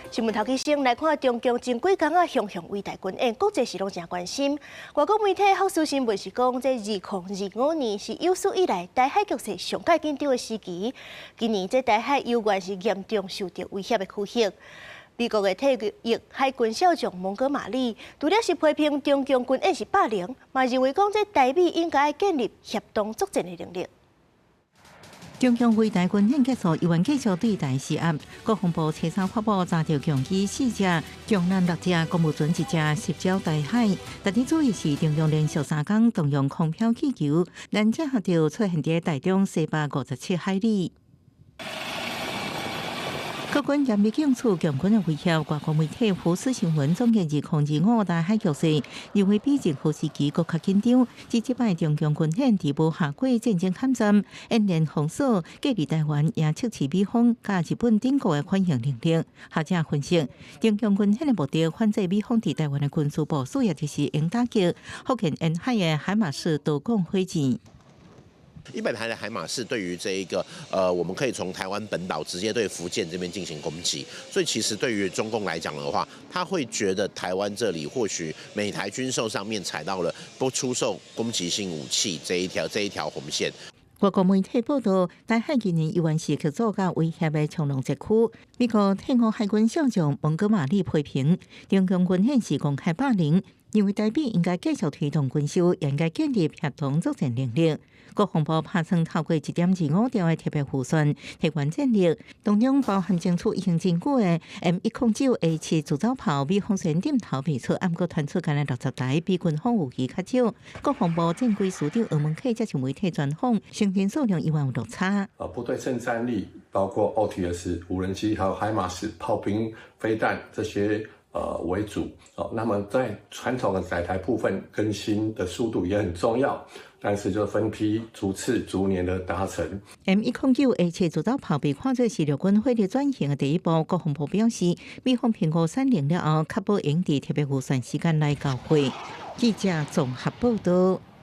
新聞頭起先來看，中共前幾工啊，雄雄圍台軍演，國際是攏誠關心。外國媒體福斯新聞是講，這2025年是有史以來台海局勢上蓋緊張的時期。今年這台海猶原是嚴重受到威脅的區域。美國的退役海軍少將蒙哥馬利，除了是批評中共軍演是霸凌，嘛認為講這台美應該建立協同作戰的能力。中共圍台軍演結束，猶原繼續對台施壓。國防部初三發布查著共機四架、共艦六隻、公務船一隻，襲擾台海。特別注意是，中共連續3工動用空飄氣球，攔截著出現佇台中西北57海里。國軍嚴密警處共軍的威脅，外國媒體福斯新聞總結2025台海局勢，認為比任何時期閣較緊張。這這擺中共軍演佇無下過戰爭巷戰，演練封鎖隔離台灣，也測試美方佮日本等國的反應能力。學者分析，中共軍演的目的，反制美方佇台灣的軍事部署，也就是鷹打擊福建沿海的海馬式導彈火箭。 100台的海馬式對於這一個，我們可以從台灣本島直接對福建這邊進行攻擊，所以其實對於中共來講的話，他會覺得台灣這裡或許美台軍售上面踩到了不出售攻擊性武器這一條紅線。外國媒體報道，台海今年猶原是去做甲威脅的長龍戰區。美國退伍海軍少將蒙哥馬利批評，中共軍演是公開霸凌，認為台美應該繼續推動軍售，應該建立協同作戰能力。國防部拍算透過1.25兆的特別預算提懸戰力，當中包含爭取已經真久的 M109A7自走炮，美方雖然點頭袂出，毋過傳出干焦60台，比軍方預期較少。國防部戰規司長黃文啟接受媒體專訪，承認數量猶原有落差。啊，不對稱戰力包括 OTS 無人機、還有海馬斯炮兵飛彈這些為主。哦，那麼在傳統的載台部分更新的速度也很重要。但是就分批、逐次、逐年的達成。 M109A7自走炮被看作是陸軍火力轉型的第一步。國防部表示，美方評估產能了後，確保應佇特別預算時間內交貨。記者綜合報道。